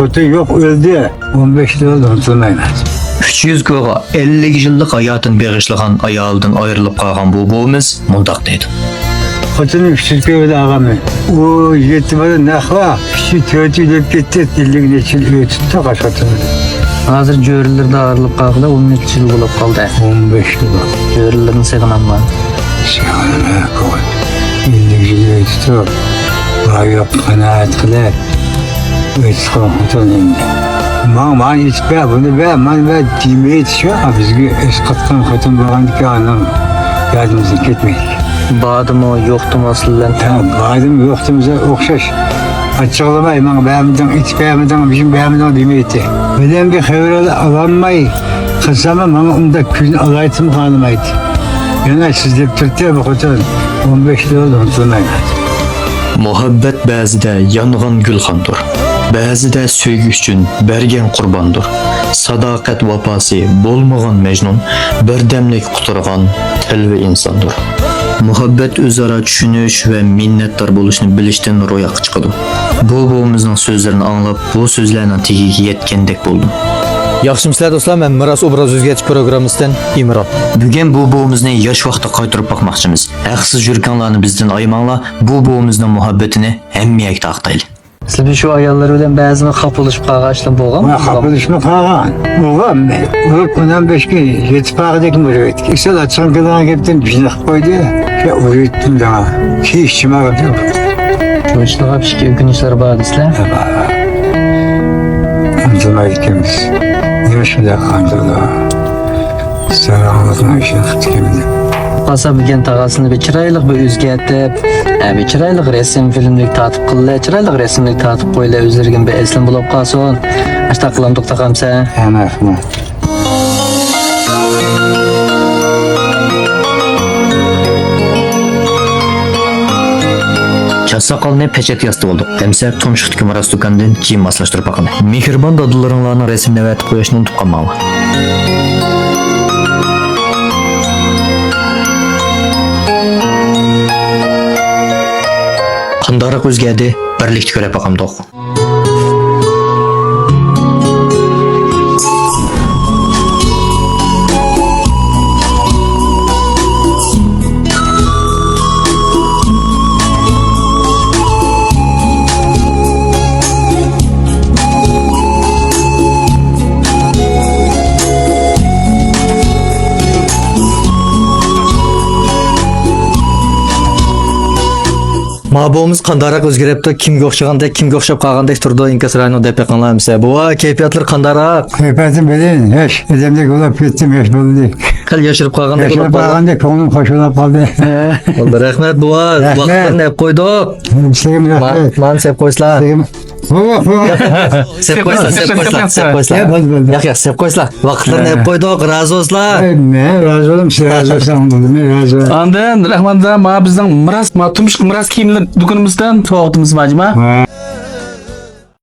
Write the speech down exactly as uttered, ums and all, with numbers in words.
خوتۇن يوق، ئۆلدى. ئون بەش يىل بولدى، ئۇنتۇلمايمەن. ئۈچ يۈز كوغا ئەللىك يىللىق ھاياتىنى بېغىشلىغان ئايالىدىن ئايرىلىپ قالغان بۇ بوۋىمىز مۇنداق دەيدۇ. خوتۇنۇم ئۈچ يۈز كوغا ئالغانمەن. ئۇ يەتتە بالا نەقلا، ئۈچى تۆتى ئۆلۈپ كەتتى. ئەللىك نەچچە يىل ئۆتۈپتۇ، قاش خوتۇنى. ھازىر جۆرىلىرىدە ئايرىلىپ قالغىلى ئون نەچچە يىل بولۇپ قالدى. ئون بەش يىل. جۆرىلىرىنى سېغىنامدۇ؟ سېغىنىمەن، قوي. ئەللىك يىل ئۆتۈپتۇ. بايلىق قانائەت قىلىپ، ئۆتۈپ قالغان خوتۇن ئەمدى. ماڭا، ماڭا ئېيتىپ بەر، بۇنى بەر، مانا بەر دېمەيدىچۇ. بىزگە ئەسقاتقان خوتۇن بولغاندىكىن ئانىڭ يادىمىزدىن كەتمەيدۇ. باردىمۇ، يوقتىمۇ ئەسلى بىلەن ھە، تەڭ. باردىم، يوقتىم ئوخشاش. ئاچچىقلىماي، ماڭا بەرمىدىڭ، ئېيتىپ بەرمىدىڭ، بىزنى بەرمىدىڭ دېمەيتتى. بىلەن بىر خەۋەر ئالالماي قىلساممۇ، ماڭا ئۇنداق كۈن ئالايتىمۇ خالىمايتتى. يەنە سىز دەپ تۇرتتى بۇ خوتۇن، ئون بەش يىل بولدى، ئۇنتۇلمايمەن. مۇھەببەت بەزىدە يانغان گۈلخاندۇر، بەزىدە سۆيگۈ ئۈچۈن بەرگەن قۇرباندۇر. ساداقەت ۋاپاسى بولمىغان مەجنۇن، بىردەملىك قۇترىغان تەلۋە ئىنساندۇر. مۇھەببەت ئۆزئارا چۈشىنىش ۋە مىننەتدار بولۇشنى بىلىشتىن روياپقا چىقىدۇ. بۇ بوۋىمىزنىڭ سۆزلىرىنى ئاڭلاپ، بۇ سۆزلەرنىڭ تېگىگە يەتكەندەك بولدۇم. ياخشىمۇسىلەر دوستلار، مەن مىراس ئوبراز ئۆزگەرتىش پروگراممىسىدىن ئىمران. بۈگۈن بۇ بوۋىمىزنى ياش ۋاقتىغا قايتۇرۇپ باقماقچىمىز. ھەقسىز يۈرىكىڭلارنى بىزدىن ئايىماڭلار، بۇ بوۋىمىزنىڭ مۇھەببىتىنى ھەممە يەرگە تارقىتايلى. سىلى شۇ ئاياللىرى بىلەن بەزىمۇ خاپىلىشىپ قالغان ئىشلار بولغان؟ ۋە خاپىلىشىپ قالغان. بولغان. ئۇرۇپ ئون بەشكە يېتىپ قالغۇدەك ئۇرۇۋەتتى. ئىسال ئاچچىقىم كېلىدىغان گەپتىن بىزنى قىلىپ قويدى. شۇ ئۇرۇۋەتتىم دەڭا. كېيىشىم ئاغرىدى. شۇ ئىشلارغا ئىككى ئۆكۈنۈشلەر بار دېسىلە. ئۇنتۇمايدىكەنمىز. نېمە شۇنداق قاندۇرىدۇ؟ ساراڭلىقنىڭ ئىشىنى قىپتىكەن. قاسا بۈگۈن تاغاسىنى بىر چىرايلىق بىر ئۆزگەرتىپ، ھە، بىر چىرايلىق رەسىم فىلىملىك تارتىپ قىللى، چىرايلىق رەسىملىك تارتىپ قويلى، ئۆزلىرىگىمۇ بىر ئەسلىمە بولۇپ قالسۇن. ئاشتاق قىلامدۇق تاغامسەن؟ ھە، رەھمەت. چاچ ساقالنى پەچەت ياسىتىۋالدۇق. ئەمسە تۇمشۇقتىكى مىراس دۇكاندىن كىيىم ماسلاشتۇرۇپ باقىمەن. مېھرىبان دادىلىرىڭلارنىڭ رەسىمىنى ئەۋەتىپ قويۇشنى ئۇنتۇپ قالماڭلار. قانداقراق ئۆزگەردى؟ بىرلىكتە كۆرۈپ باقامدۇق. ما بوۋىمىز قانداقراق ئۆزگىرىپتۇ، كىمگە ئوخشىغاندەك، كىمگە ئوخشاپ قالغاندەك تۇرىدۇ، ئىنكاس رايونىغا دەپ بېقىڭلار ئەمسە. بوۋا، كەيپىياتلىرى قانداقراق؟ كەيپىياتىم بەدىن، ياش ئادەمدەك بولۇپ كەتتىم، ياش بولدى. خېلى ياشىرىپ قالغاندەك ياشىرىپ بولۇپ قالدى. قالغاندەك، كۆڭلۈم خۇشاللاپ قالدى. ھە. بولدى، رەھمەت، بوۋا. رەھمەت. ۋاقىتلارنى ئېلىپ قويدۇق. سىزگىمۇ ما-، رەھمەت. مانا سېلىپ قويسىلا. سىزگىمۇ. بوۋا، بوۋا. سېلىپ قويسىلا، سېلىپ قويسىلا، سېلىپ قويسىلا. يا، بولدى، بولدى. ياق، ياق، سېلىپ قويسىلا. ۋاقىتلارنى ھە. ئېلىپ قويدۇق، رازى بولسىلا. ئەي، مەن رازى بولدۇم، سىز رازى بولساڭ بولدى، مەن رازى بولدۇم. ئاندىن رەھمەت، ما بىزنىڭ مىراس، ما تۇمشۇق مىراس كىيىملىرى دۇكىنىمىزدىن سوۋغىتىمىز بار جۇما. ھە.